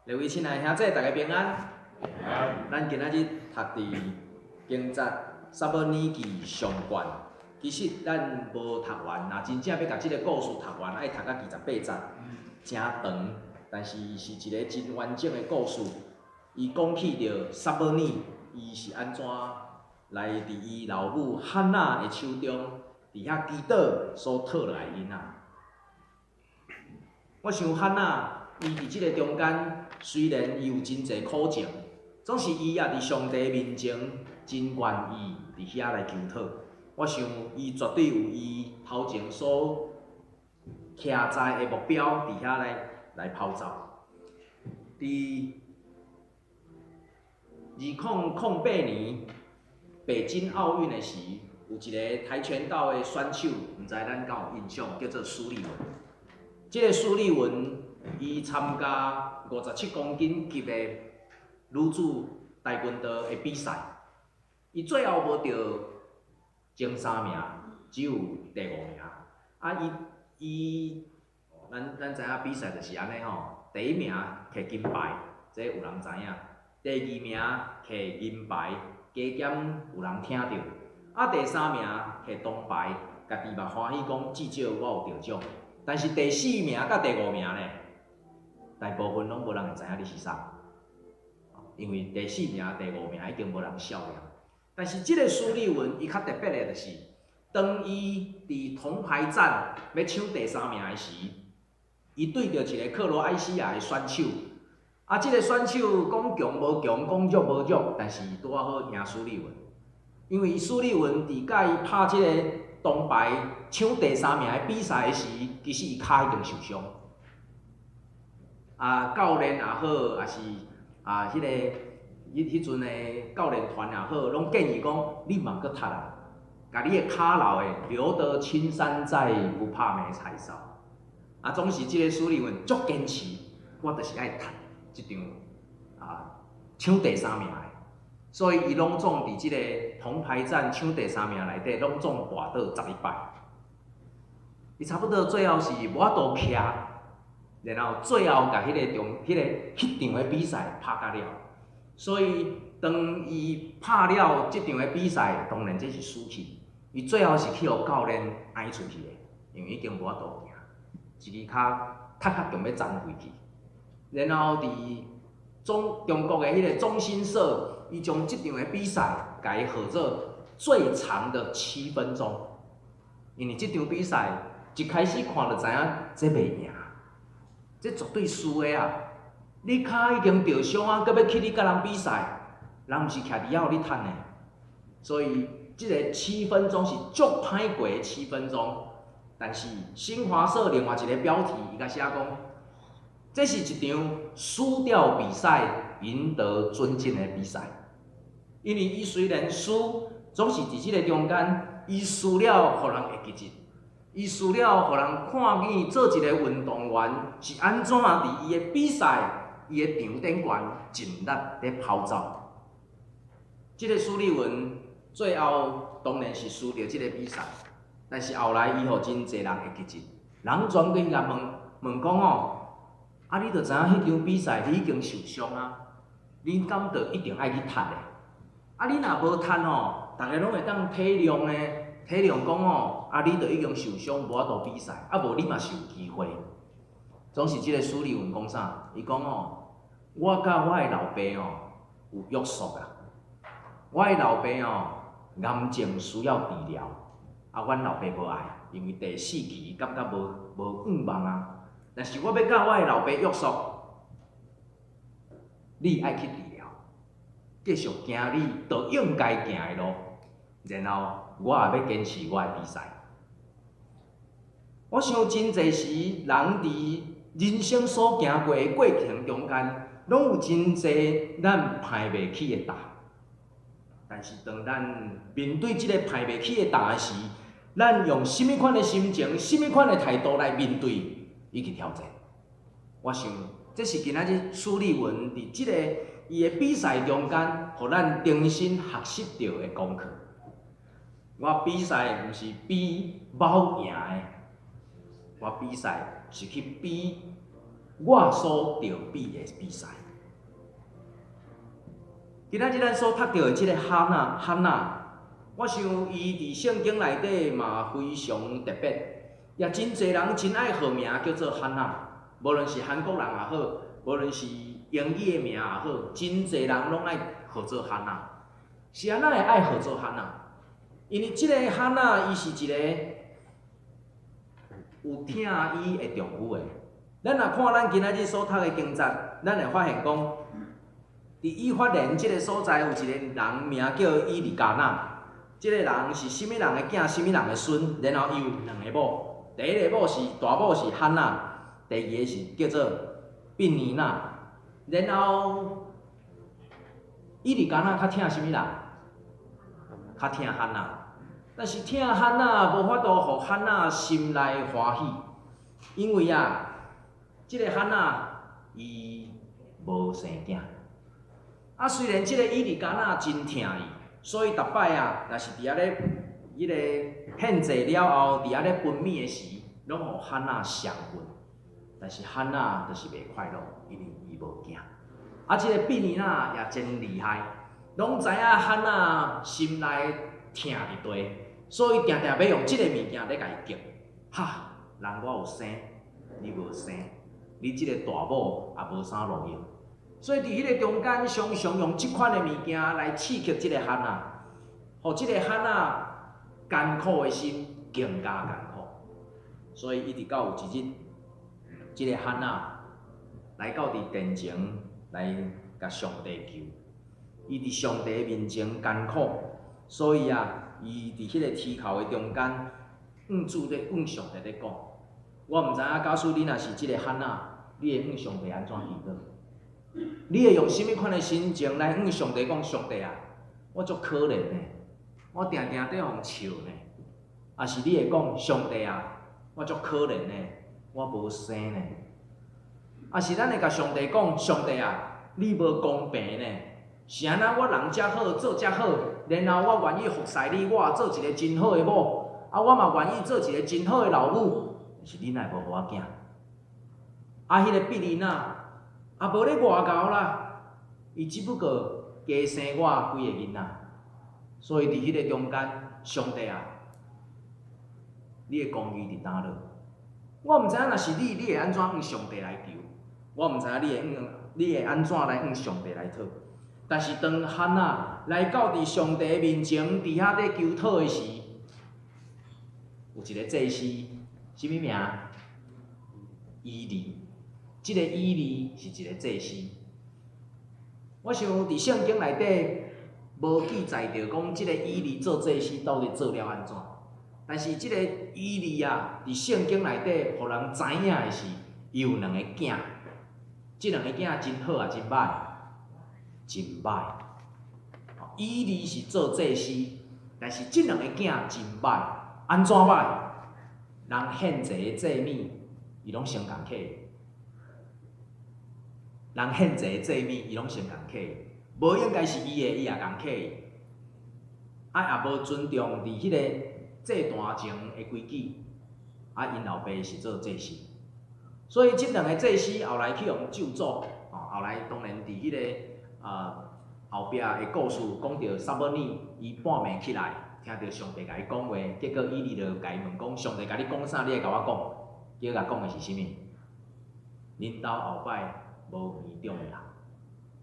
各位親愛兄姊，大家平安。咱今仔日讀佇經節撒母耳記上卷，其實咱無讀完，若真正欲共這个故事讀完，愛讀到28節，誠長，但是是一个真完整的故事。伊講起著撒母耳，伊是按怎來佇伊老母漢娜的手中，佇遐祈禱所討來的囡仔。我想漢娜伊佇這个中間，雖然伊有真濟苦情，總是伊也佇上帝面前真願意佇遐來求討。我想伊絕對有伊頭前所徛在的目標，佇遐來跑走。佇2008年北京奧運的時，有一个跆拳道的選手，毋知咱敢有印象，叫做蘇利文。這个蘇利文，伊參加57公斤級的女子跆拳道的比賽，伊最後無著前三名，只有第五名。啊，伊伊，咱知影比賽就是按呢吼，第一名摕金牌，這有人知影；第二名摕銀牌，加減有人聽著。啊，第三名摕銅牌，家己嘛歡喜講，至少我有得獎。但是第四名佮第五名呢，大部分攏無人會知影你是啥，因為第四名、第五名已經無人曉了。但是這个蘇利文，伊較特別的就是，當伊佇銅牌戰欲搶第三名的時，伊對著一个克羅埃西亞的選手，啊，這个選手講強無強，講弱無弱，但是拄仔好贏蘇利文，因為蘇利文佇佮伊拍這个銅牌搶第三名的比賽時，其實伊跤已經受傷。啊，教練也好，也是啊，彼个彼彼陣的教練團也好，攏建議講，你莫閣踢啊，共你的跤留的，留得青山在，不怕沒柴燒。啊，總是這个蘇利文足堅持，我就是愛踢這場啊搶第三名的，所以伊攏總佇這个銅牌戰搶第三名內底，攏總跋倒11擺。伊差不多最後是無法度徛，然後最後共彼个場、彼个彼場的比賽拍甲了。所以當伊拍了這場的比賽，當然這是輸去。伊最後是去予教練徛出去的，因為已經無法度行，一支跤踢較強欲殘廢去。然後佇中國的彼个中新社，伊將這場的比賽共伊號做最長的七分鐘，因為這場比賽一開始看就知影這袂贏，這絕對輸的啊！你跤已經著傷啊，閣欲起去共人比賽，人毋是徛佇遐予你趁的。所以這个七分鐘是足歹過的七分鐘。但是新華社另外一個標題，伊共寫講，這是一場輸掉比賽、贏得尊敬的比賽。因為伊雖然輸，總是佇這个中間，伊輸了，予人會記得。伊輸了，予人看見做一個運動員是按怎佇伊的比賽、伊的場頂懸盡力咧跑走。這个蘇利文最後當然是輸著這个比賽，但是後來伊予真濟人會記得，人專去共問問講吼，啊，你著知影彼場比賽你已經受傷啊，你敢著一定愛去踢的？啊，你若無踢吼，逐家攏會當體諒呢，體諒講吼，啊，你著已經受傷，無法度比賽，啊，無你嘛是有機會。總是這个蘇利文講啥？伊講吼，我佮我的老爸吼有約束啊，我的老爸吼癌症需要治療，啊，阮老爸無愛，因為第四期感覺無無向望啊。但是我欲佮我的老爸約束，你愛去治療，繼續行你著應該行的路，然後我也欲堅持我的比賽。我想真濟時，人佇人生所行過的過程中間，攏有真濟咱攀袂起的擔。但是當咱面對這个攀袂起的擔時，咱用啥物款的心情、啥物款的態度來面對以及挑戰？我想，這是今仔日蘇利文佇這个伊的比賽中間，予咱重新學習著的功課。我比賽毋是比某贏的，我比賽是去比我所著比的比賽。今仔日咱所讀著的這个哈娜，哈娜，我想伊佇聖經內底嘛非常特別，也真濟人真愛號名叫做哈娜，無論是韓國人也好，無論是英語的名也好，真濟人攏愛號做哈娜。是按怎會愛號做哈娜？因為這个哈娜伊是一個有疼伊的丈夫的。咱若看咱今仔日所讀的經節，咱會發現講，佇以法蓮這个所在有一個人名叫以利加拿，這个人是啥物人的囝，啥物人的孫，然後伊有兩个某，第一个某是大某是哈娜，第二个是叫做畢尼娜。然後以利加拿較疼啥物人？較疼哈娜，但是疼哈娜無法度予哈娜心內歡喜，因為啊，這个哈娜伊無生囝。啊，雖然這个以利加拿真疼伊，所以逐擺啊，若是佇遐咧彼个獻祭了後，佇遐咧分物的時，攏予哈娜上份。但是哈娜就是袂快樂，因為伊無囝。啊，這个畢尼娜也真厲害，攏知影哈娜心內疼佇佗，所以定定欲用這个物件咧共伊激。哈，人我有生，你無生，你這个大某也無啥路用。所以佇彼個中間，常常用這款的物件來刺激這个哈娜，予這个哈娜艱苦的心更加艱苦。所以一直到有一日，這个哈娜來到佇殿前來共上帝求，伊佇上帝面前艱苦，所以啊，伊佇彼个啼哭的中間，向主咧向上帝咧講。我毋知影，假使你若是這个哈娜，你會向上帝按怎祈禱？你會用啥物款的心情來向上帝講？上帝啊，我足可憐的，我定定佇予人笑呢。抑是你會講，上帝啊，我足可憐的，我無生呢。抑是咱會共上帝講，上帝啊，你無公平呢？是按怎我人遮好，做遮好，然後我願意服侍你，我也做一個真好的某，啊，我嘛願意做一個真好的老母，但是你哪會無予我囝？啊，彼个畢尼娜也無咧外姣啦，伊只不過加生我幾个囡仔，所以佇彼个中間，上帝啊，你的公義佇佗落？我毋知影若是你，你會按怎向上帝來求？我毋知影你會按怎來向上帝來討？但是當哈娜來到佇上帝面前，佇遐咧求討的時，有一个祭司，啥物名？以利。這个以利是一个祭司。我想佇聖經內底無記載著講，這个以利做祭司到底做了按怎？但是這个以利啊，佇聖經內底，予人知影的是，伊有兩个囝，這兩个囝真好抑真歹？真歹。以利是做祭司，但是這兩个囝真歹，按怎歹？人獻祭的祭物，伊攏先共揢。人獻祭的祭物，伊攏先共揢，無應該是伊的，伊也共揢。啊，也無尊重佇彼個祭壇前的規矩。啊，𪜶老爸是做祭司，所以這兩个祭司後來去予咒詛，哦，後來當然佇彼个啊後壁的故事講著撒母耳，伊半暝起來，聽著上帝共伊講話，結果以利就共伊問講：上帝共你講啥？你會共我講？結果共講的是啥物？恁兜後擺無年長的人，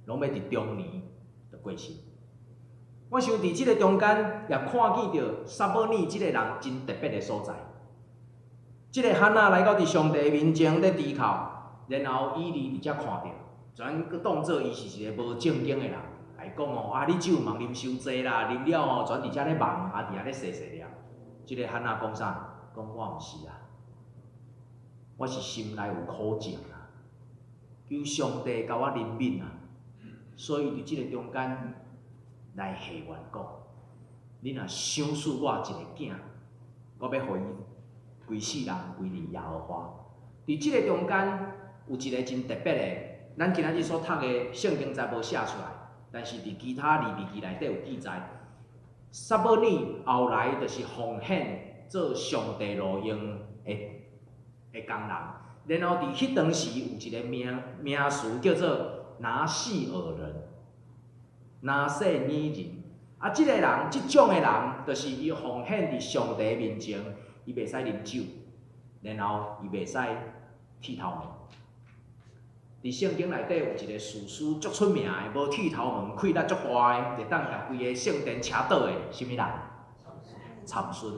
攏欲佇中年就過身。我想佇這个中間，也看見著撒母耳這个人真特別的所在。這个哈娜來到佇上帝面前咧低哭，然後以利佇遮看著，全閣當做伊是一个無正經的人，共伊講哦，啊你酒毋通啉傷濟啦，啉了哦，全佇遮咧夢，啊佇遐咧細細念。這个哈娜講啥？講我毋是啊，我是心內有苦情啊，求上帝共我憐憫啊，所以佇這个中間來下願講，你若賞賜我一個囝，我欲予伊規世人歸佇耶和華。佇這个中間有一個真特別的，咱今仔日所讀的聖經節無寫出來，但是佇其他利未記內底有記載。撒母耳後來就是奉獻做上帝路用的工人。然後佇彼當時有一个名名詞叫做拿細耳人，拿細耳人。啊，這个人，這種的人，就是伊奉獻佇上帝面前，伊袂使啉酒，然後伊袂使剃頭毛。佇聖經內底有一个士師足出名的，無剃頭毛，氣力足大的，會當共規个聖殿車倒的，啥物人？參孫。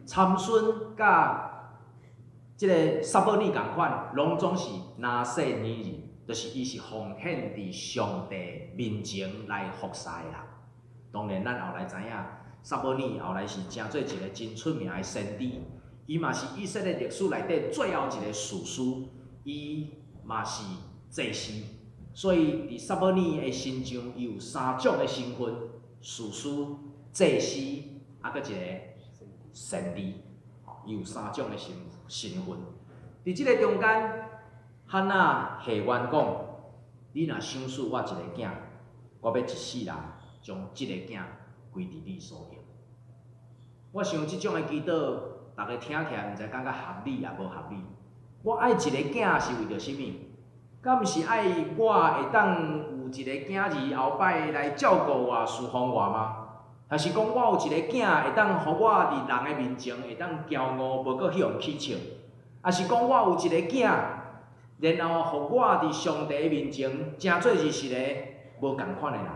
參孫佮這个撒母耳仝款，攏總是拿細耳人，就是伊是奉獻佇上帝面前來服侍的人。當然，咱後來知影，撒母耳後來是成做一个真出名的先知，伊嘛是以色列歷史內底最後一个士師，伊嘛是祭司，所以佇撒母耳的身上，伊有三種的身份：士師、祭司，啊，閣一个先知。伊有三種的身身份。佇這个中間，漢娜下願講：你若賞賜我一个囝，我欲一世人將這个囝歸佇你所用。我想這種的祈禱，逐家聽起來毋知感覺合理抑無合理。我愛一个囝是為著啥物？敢毋是愛我會當有一个囝兒後擺來照顧我、侍奉我嗎？還是講我有一个囝會當予我佇人的面前會當驕傲，無閣彼予取笑？抑是講我有一个囝，然後予我佇上帝面前成做是一個無仝款的人？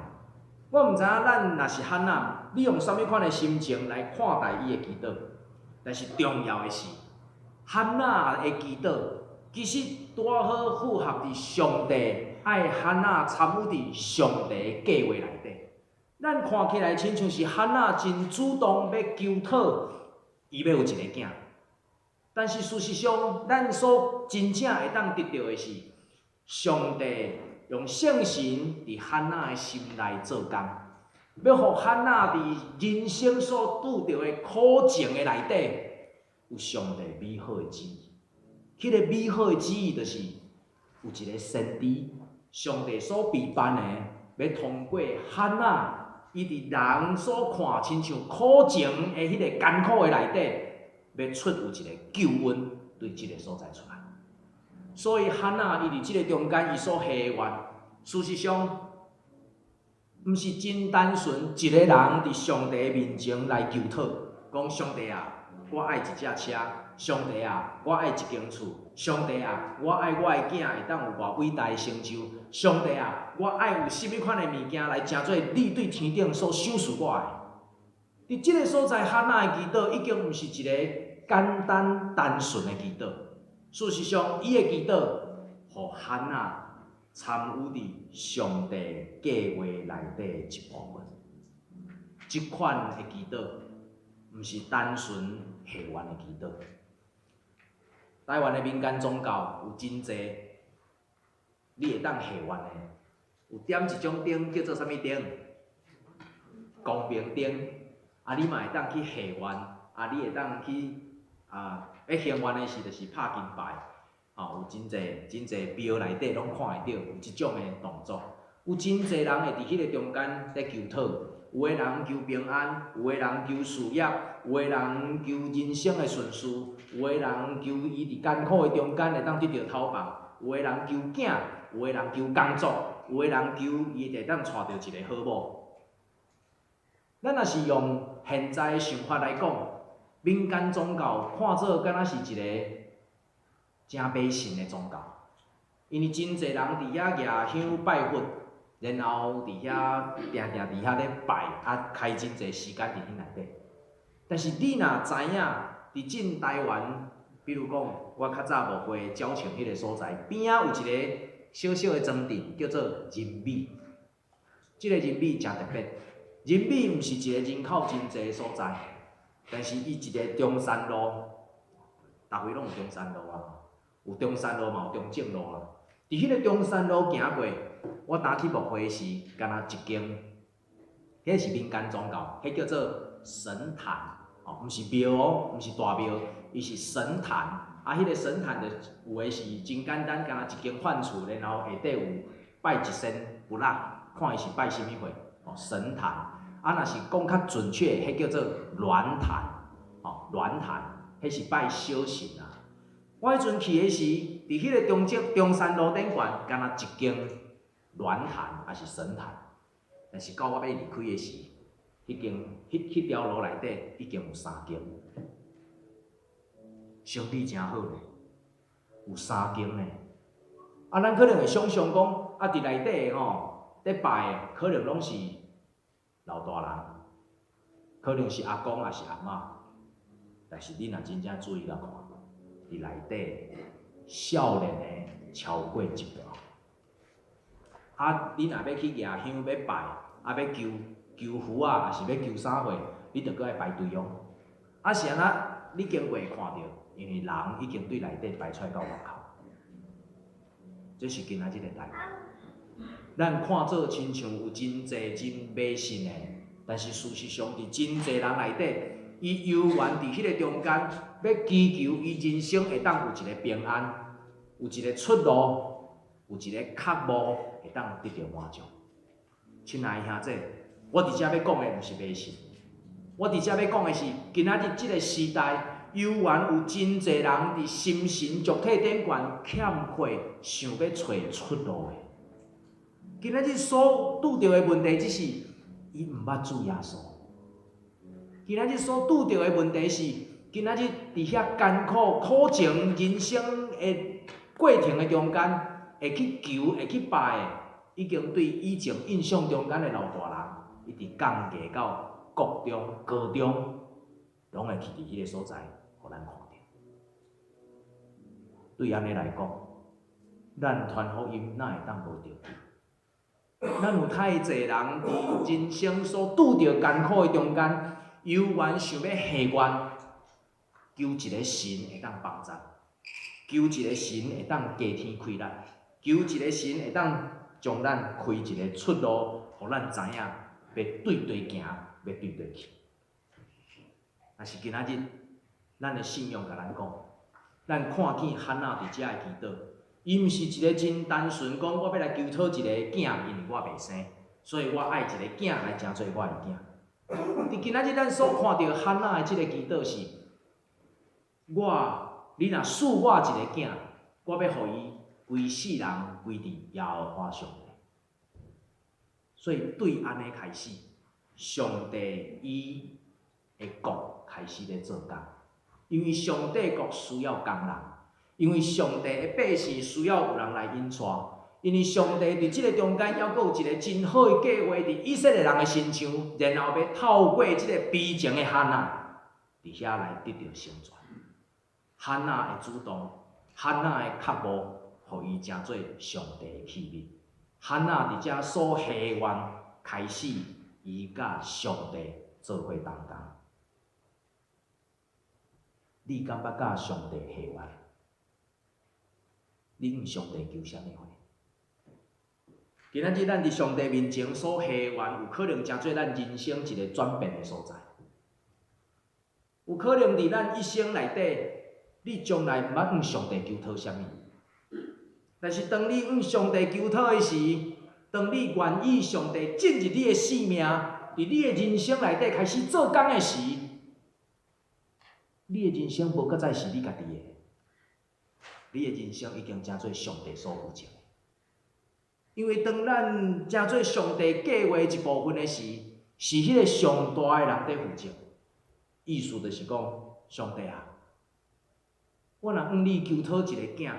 我毋知影咱若是漢娜，你用啥物款的心情來看待伊的祈禱？但是重要的是，漢娜的祈禱其實拄好符合佇上帝愛漢娜參與佇上帝的計劃內底。咱看起來親像是漢娜真主動欲求討，伊欲有一個囝。但是事實上，咱所真正會當得著的是，上帝用聖神佇漢娜的心內做工，欲予漢娜佇人生所拄著的苦情的內底，有上帝美好的旨意。彼个美好的旨意就是有一个先知，上帝所備辦的，欲通過漢娜，伊佇人所看親像苦情的彼个艱苦的內底，欲出有一个救恩對這个所在出來。所以漢娜伊佇這个中間，伊所下的願，事實上，毋是真單純一個人佇上帝面前來求討，講上帝啊，我愛一隻車；上帝啊，我愛一間厝；上帝啊，我愛我的囝會當有偌偉大的成就；上帝啊，我愛有啥物款的物件來成做你對天頂所賞賜我的。佇這个所在，漢娜的祈禱已經毋是一个簡單單純的祈禱。事實上，伊的祈禱，予漢娜參與佇上帝計劃內底一部分。這款的祈禱，毋是單純下願的祈禱。台灣的民間宗教有真濟，你會當下願的，有點一種燈叫做啥物燈？光明燈。啊，你嘛會當去下願，啊，你會當去啊，欲還願的時就是拍金牌，吼，有真濟真濟廟內底攏看會著有這種的動作。有真濟人會佇彼個中間咧求討，有的人求平安，有的人求事業，有的人求人生的順遂，有的人求伊佇艱苦的中間會當得著頭夢，有的人求囝，有的人求工作，有的人求伊會當娶著一个好某。咱若是用現在的想法來講，民間宗教看做敢若是一個誠迷信的宗教，因為真濟人佇遐舉香拜佛，然後佇遐定定佇遐咧拜，啊，開真濟時間佇彼內底。但是你若知影，佇進台灣，比如講，我較早牧會鳥松彼个所在，邊仔有一个小小的莊鎮，叫做仁美。這个仁美誠特別，仁美毋是一个人口真濟的所在，但是伊一个中山路，逐位攏有中山路啊，有中山路嘛有中正路啊。佇彼个中山路行過，我當去牧會時，敢若一間，彼是民間宗教，彼叫做神壇，哦，毋是廟哦，毋是大廟，伊是神壇。啊，彼个神壇就有的是真簡單，敢若一間飯厝，然後下底有拜一仙佛仔，看伊是拜啥物貨，哦，神壇。啊，若是講較準確，彼叫做鸞壇，哦，鸞壇，彼是拜小神啊。我彼陣去的時，伫彼个中正中山路顶悬，敢若一間鸞壇，抑是神壇。但是到我欲離開的時，彼間彼彼條路內底已經有三間，生意誠好咧，有三間咧。啊，咱可能會想像講，啊，佇內底吼，咧拜的可能攏是老大人，可能是阿公抑是阿嬤。但是你若真正注意共看，佇內底少年的超過一半。啊，你若欲去蜈香欲拜，啊，欲求求福啊，抑是欲求啥貨，你著閣愛排隊哦。啊，是按怎？你經過會看著，因為人已經對內底排出來到外口。這是今仔日的台灣。咱看做親像有真濟真迷信的，但是事實上佇真濟人內底，伊猶原佇彼个中間，欲祈求伊人生會當有一個平安，有一個出路，有一個渴慕會當得著滿足。親愛的兄弟，我佇遮欲講的毋是迷信，我佇遮欲講的是，今仔日這個時代，猶原有真濟人佇心神肉體頂懸欠缺，想欲揣出路的。今仔日所拄著的問題，只是伊毋捌主耶穌。今仔日所拄著的問題是，今仔日佇遐艱苦苦情人生的過程的中間，會去求、會去拜的，已經對以前印象中間的老大人，一直降低到國中、高中，攏會去佇彼个所在，予咱看著。對按呢來講，咱傳福音哪會當無著？咱有太濟人佇人生所拄著艱苦的中間，猶原想欲還願，求一个神會當幫助，求一个神會當加添氣力，求一个神會當將咱開一个出路，予咱知影欲對佗行，欲對佗去。但是今仔日，咱的信仰共咱講，咱看見哈拿佇遮的祈禱，伊毋是一个真單純講，我欲來求討一个囝，因為我袂生，所以我愛一个囝來成做我的囝。佇今仔日咱所看著哈拿的這个祈禱是，我，你若賜我一个囝，我欲予伊規世人歸佇耶和華上帝。所以對按呢開始，上帝伊的國開始咧做工，因為上帝國需要工人，因為上帝的百姓需要有人來引帶，因為上帝佇這个中間猶閣有一個真好的計劃佇以色列人的身上，然後欲透過這个悲情的哈拿，佇遐來得著成全。哈拿的主動，哈拿的渴慕，予伊成做上帝的器皿。哈拿佇遮所下願開始，伊佮上帝做伙同工。你敢捌佮上帝下願？你向上帝求啥物貨？今仔日咱佇上帝面前所下願，有可能成做咱人生一个轉變的所在。有可能佇咱一生內底，你從來毋捌向上帝求討啥物。但是當你向上帝求討的時，當你願意上帝進入你的生命，佇你的人生內底開始做工的時，你的人生無閣再是你家己的，你的人生已經成做上帝所負責。因為當咱成做上帝計劃一部分的時，是彼个上大的人佇負責。意思就是講，上帝啊，我若向你求討一个囝，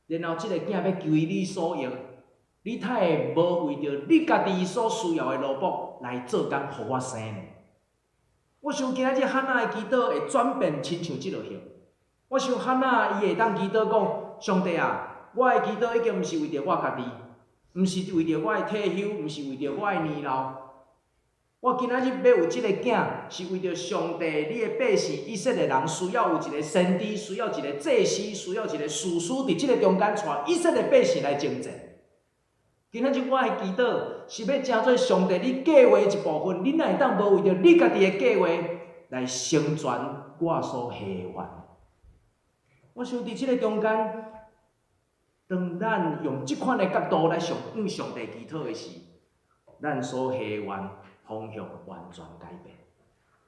然後這个囝欲歸你所用，你太會無為著你家己所需要的奴僕來做工，予我生呢？我想今仔日哈拿的祈禱會轉變親像這落形。我想哈拿伊會當祈禱講：上帝啊，我的祈禱已經毋是為著我家己，毋是為著我的退休，毋是為著我的年老。我今仔日欲有這个囝，是為著上帝你的百姓以色列人需要有一个先知，需要一个祭司，需要一个士師佇這个中間帶以色列百姓來征戰。今仔日我的祈禱是欲成做上帝你計劃一部分，你哪會當無為著你家己的計劃來成全我所下願？我想佇這个中間，當咱用這款的角度來向上帝祈禱的時，咱所下願方向完全改變，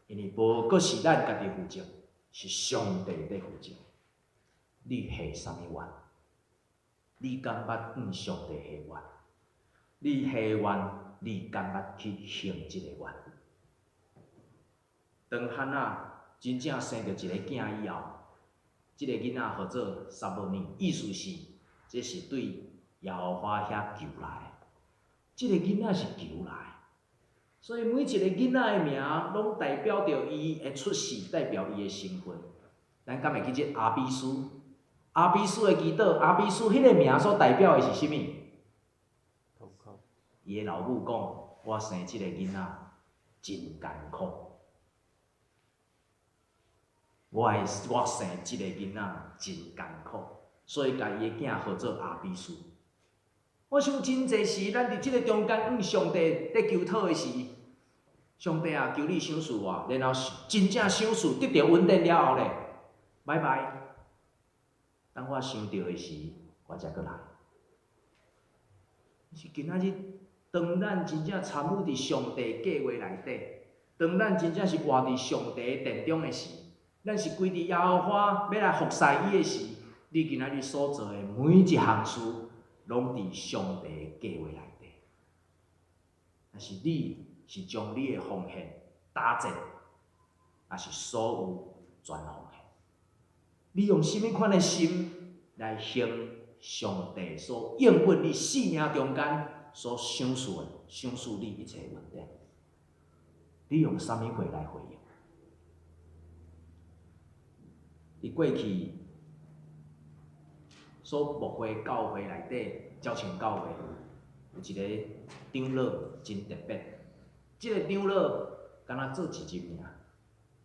因為無閣是咱家己負責，是上帝佇負責。你下啥物願？你敢捌向上帝許願？你許願，你敢捌去行這個願？當漢娜真正生著一個囝以後，這個囡仔號做撒母耳，意思是這是對耶和華遐求來的。這個囡仔是求來的，所以每一個囡仔的名，攏代表著伊的出世，代表伊的身份。咱敢會記這雅比斯？雅比斯的祈禱，雅比斯彼個名所代表的是啥物？伊的老母講：我生這個囡仔真艱苦，我生這個囡仔真艱苦，所以共伊的囝號做雅比斯。我想真濟時，咱佇這个中間向上帝咧求討的時，上帝啊，求你賞賜我，然後真正賞賜得著恩典了後咧，拜拜。當我想著的時，我才閣來。是今仔日，當咱真正參與佇上帝計劃內底，當咱真正是活佇上帝殿中的時，咱是歸佇耶和華欲來服侍伊的時，你今仔日所做的每一項事，攏佇上帝的計劃內底。但是你是將你的奉獻打折，抑是所有全奉獻？你用啥物款的心來行上帝所應允你生命中間所賞賜的、賞賜你一切恩典？你用啥物話來回應？佇過去所牧會教會內底，鳥松教會有一個長老真特別，這个長老敢若做一日爾，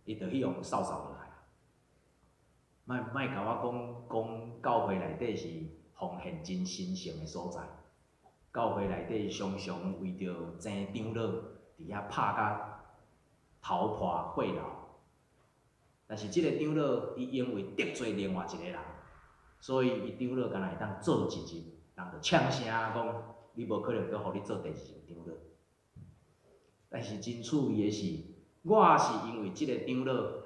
伊就去予掃掃落來。莫莫共我講講教會內底是奉獻真神聖的所在，教會內底常常為著爭長老，佇遐拍甲頭破血流。但是這个長老伊因為得罪另外一个人，所以伊長老敢若會當做一日，人就嗆聲講：你無可能閣予你做第二任長老。但是真趣味的是，我是因為這个長老，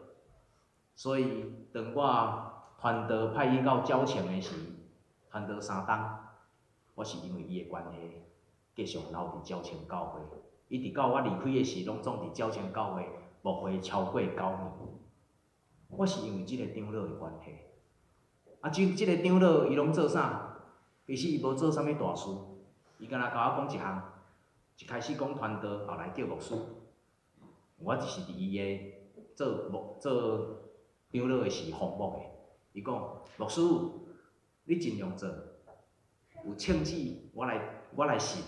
所以當我傳道派去到鳥松的時，傳道3冬，我是因為伊的關係，繼續留佇鳥松教會。一直到我離開的時，攏總佇鳥松教會牧會超過9年。我是因為這個長老的關係。啊，這個長老伊攏做啥？其實伊無做啥物大事，伊敢若共我講一項，一開始講傳道，後來叫牧師。我就是佇伊的做牧做長老的時奉牧的。伊講，牧師，你盡量做，有聖旨，我來審。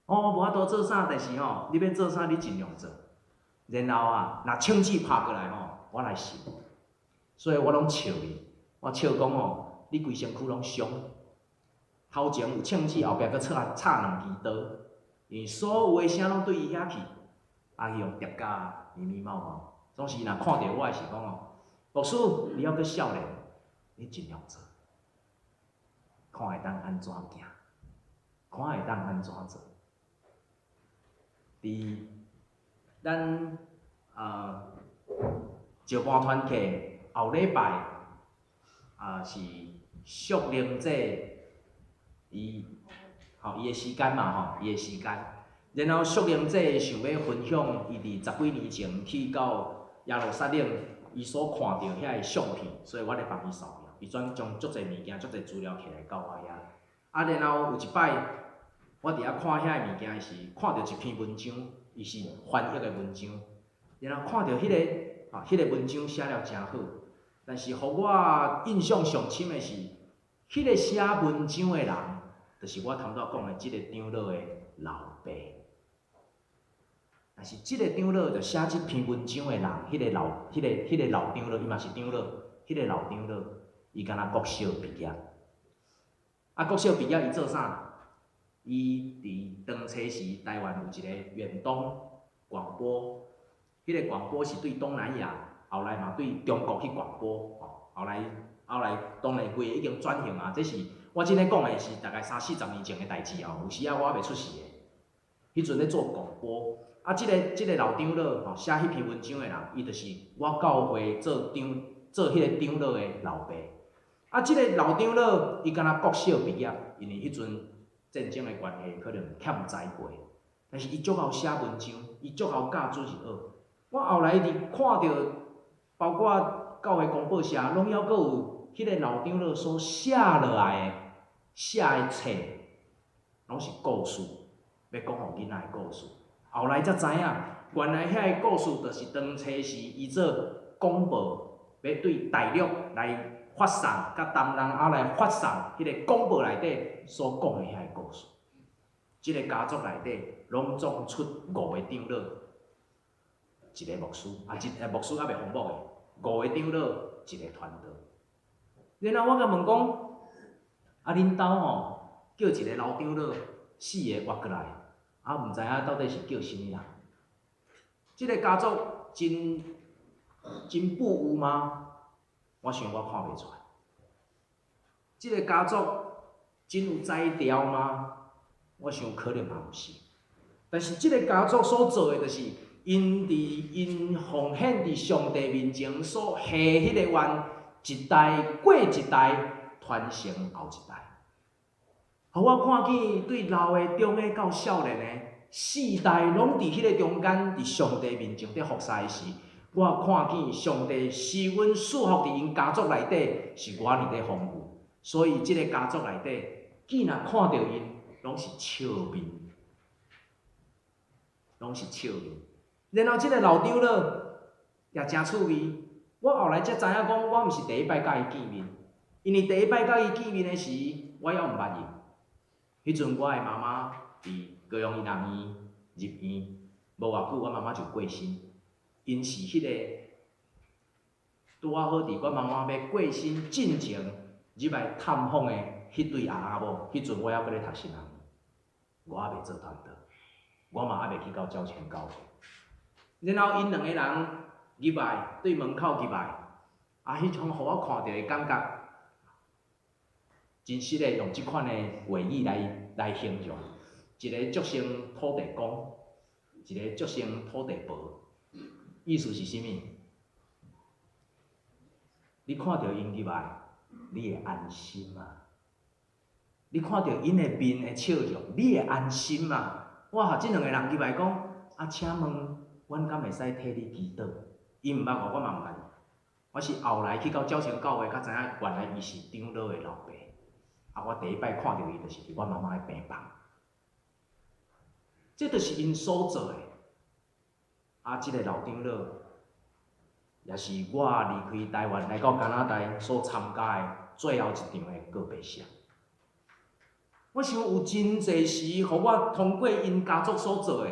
哦，無法度做啥，但是吼，你欲做啥，你盡量做。然後啊，若聖旨拍過來吼，我來審。所以我攏笑伊，我笑講吼，你規身軀攏傷，頭前有聖旨，後壁閣插插兩支刀，因為所有的聲攏對伊遐去，啊，伊用疊甲密密麻麻，總是若看著我的時講吼，牧師，你猶閣少年，你盡量做，看會當按怎行，看會當按怎做。佇咱石盤團契後禮拜啊是屬靈祭，伊吼伊的時間嘛吼，伊的時間。然後屬靈祭想欲分享，伊佇十幾年前去到耶路撒冷，伊所看著遐个相片，所以我咧幫伊掃描，伊專將足濟物件、足濟資料摕來到我遐。啊，然後有一擺，我佇遐看遐个物件的時，看著一篇文章，伊是翻譯的文章，然後看著彼個文章寫了誠好，但是予我印象上深的是，彼個寫文章的人，就是我頭拄仔講的這個長老的老爸。但是這個長老就寫這篇文章的人，彼個老長老，伊嘛是長老，彼個老長老，伊敢若國小畢業。啊，國小畢業伊做啥？伊佇當初時，台灣有一個遠東廣播，彼個廣播是對東南亞，後來嘛對中國去廣播，吼，後來當然規个已經轉型啊。這是我這咧講的是大概三四十年前的代誌吼，有時仔我猶未出世的，彼陣咧做廣播。啊，這個老長老吼，寫彼篇文章的人，伊就是我教會做長做彼个長老的老爸。啊，這个老長老伊敢若國小畢業，因為彼陣戰爭的關係，可能欠栽培。但是伊足𠢕寫文章，伊足𠢕教主日學。我後來佇看著，包括教會公報社，攏猶閣有彼個老長老所寫落來的寫的冊，攏是故事，欲講予囡仔的故事。後來才知影，原來遐个故事就是當初時伊做廣播，欲對大陸來發送，佮東南亞來發送彼个廣播內底所講的遐个故事。這个家族內底攏總出五个長老，一个牧師，啊，一个牧師猶未封牧的，五個長老，一个傳道。然後我共問講，啊，恁兜吼叫一个老長老，四个活過來，啊，毋知影到底是叫啥物人？這个家族真真富有嗎？我想我看袂出來。這个家族真有才調嗎？我想可能嘛毋是。但是這个家族所做的，就是𪜶佇𪜶奉獻佇上帝面前所許彼个願，一代過一代，傳承後一代。予我看見對老的、中的到少年的，四代攏佇彼个中間，佇上帝面前佇服侍時，我看見上帝施恩賜福佇𪜶家族內底是偌爾的豐富，所以這个家族內底，見若看著𪜶，攏是笑面，攏是笑面。然後這个老長老也誠趣味，我後來才知影講，我毋是第一擺佮伊見面，因為第一擺佮伊見面的時，我猶毋捌伊。彼陣我的媽媽佇高雄醫人院入院，無偌久，我媽媽就過身。𪜶是彼个拄仔好佇我媽媽欲過身進前入來探訪的彼對翁仔某。彼陣我猶閣咧讀神學院，我猶未做傳道，我嘛猶未去到鳥泉教會。然後𪜶兩個人入來，對門口入來，啊，彼種予我看著的感覺，真實的用這款的話語來形容，一个足像土地公，一个足像土地婆，意思是啥物？你看著𪜶入來，你會安心啊！你看著𪜶的面的笑容，你會安心啊！哇，這兩个人入來講，啊，請問，阮敢會使替你祈禱？伊毋捌我，我嘛毋捌伊。我是後來去到鳥泉教會，才知影原來伊是長老的老爸。啊！我第一擺看著伊，就是佇我媽媽的病房。這就是𪜶所做的。啊，這个老長老，也是我離開台灣來到加拿大所參加的最後一場的告別式。我想有真濟時，予我通過𪜶家族所做的，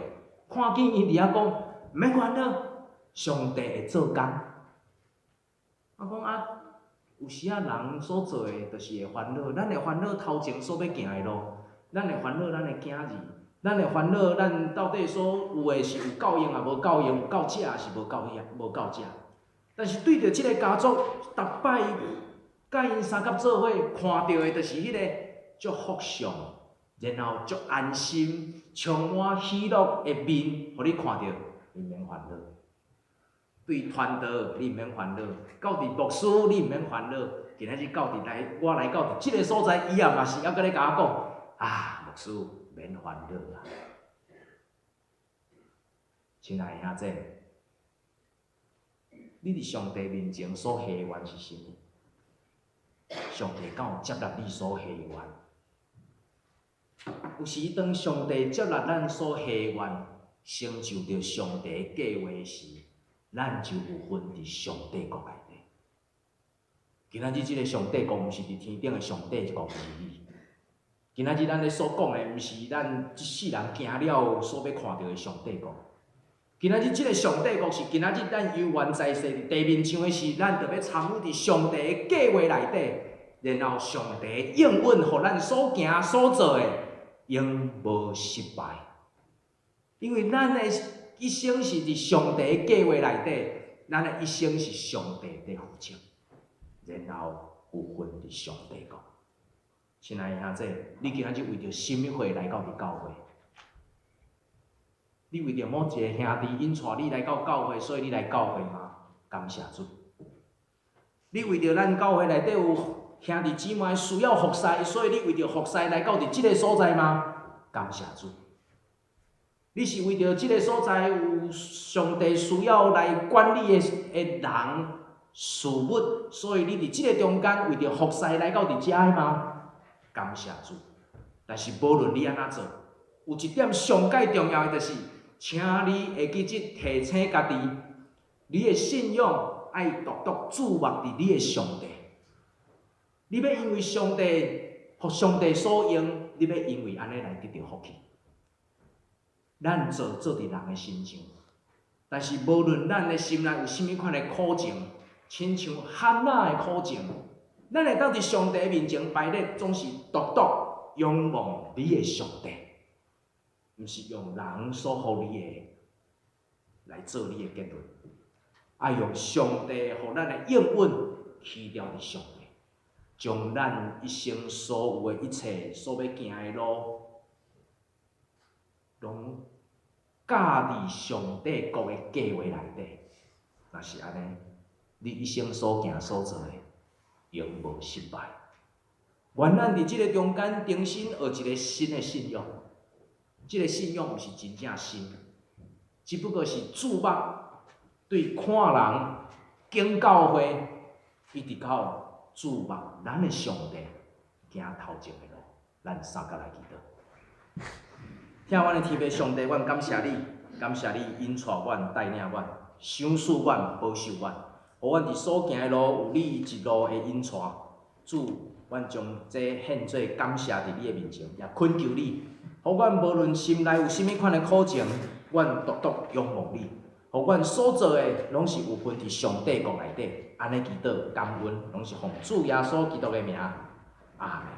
看見𪜶佇遐講，毋免煩惱，上帝會做工。我講啊，有時仔人所做的，就是會煩惱，咱會煩惱頭前所欲行的路，咱會煩惱咱的囝兒，咱會煩惱咱到底所有的是有夠用抑無夠用，有夠食抑是無夠用，無夠食。但是對著這个家族，逐擺佮𪜶相佮做伙，看著的就是彼个足福相，然後足安心、充滿喜樂的面，予你看著，你毋免煩惱。對傳道，你毋免煩惱；到佇牧師，你毋免煩惱。今仔日到佇來，我來到佇這个所在，伊也嘛是猶閣咧共我講：啊，牧師免煩惱啊！親愛的兄弟，你佇上帝面前所許的願是啥物？上帝敢有接納你所許的願？有時當上帝接納咱所許的願，成就著上帝的計畫時，咱就有份佇上帝國內底。今仔日這个上帝國，毋是佇天頂的上帝國而已。今仔日咱咧所講的，毋是咱這世人行了所欲看著的上帝國。今仔日這个上帝國是今仔日咱猶原在世佇地面上的時，咱著欲參與佇上帝的計劃內底，然後上帝應允，予咱所行所做的，永無失敗。因為咱的一生是佇上帝的計劃內底，咱的一生是上帝佇負責，然後有份佇上帝國。親愛的兄弟，你今仔日為著啥物貨來到佇教會？你為著某一個兄弟𪜶帶你來到教會，所以你來教會嗎？感謝主。你為著咱教會內底有兄弟姊妹需要服侍，所以你為著服侍來到佇這个所在嗎？感謝主。你是為著這个所在有上帝需要來管理的人事物，所以你佇這个中間為著服侍來到佇遮的嗎？感謝主。但是無論你按怎做，有一點上蓋重要的就是，請你會記得提醒家己，你的信仰愛獨獨注目佇你的上帝。你欲因為上帝，予上帝所用，你欲因為按呢來得著福氣。咱做做佇人的身上，但是無論咱的心內有啥物款的苦情，親像哈拿的苦情，咱會當佇上帝面前排列，總是獨獨仰望你的上帝，毋是用人所予你的來做你的結論，愛用上帝予咱的應允倚牢佇上帝，將咱一生所有的一切所欲行的路，攏佮佇上帝國的計畫內底。若是按呢，你一生所行所做的，永無失敗。願咱佇這个中間重新學一个新的信仰，這个信仰毋是真正新，只不過是注目對看人經教會，一直到注目咱的上帝行頭前的路，咱三佮來祈禱。疼阮的天父上帝，阮感謝你，感謝你引帶阮、帶領阮、賞賜阮、保守阮，予阮佇所行的路有你一路的引帶。主，阮將這獻做感謝佇你的面前，也懇求你，予阮無論心內有啥物款的苦情，阮獨獨仰望你，予阮所做的攏是有份佇上帝國內底。按呢祈禱感恩，攏是奉主耶穌基督的名，阿門。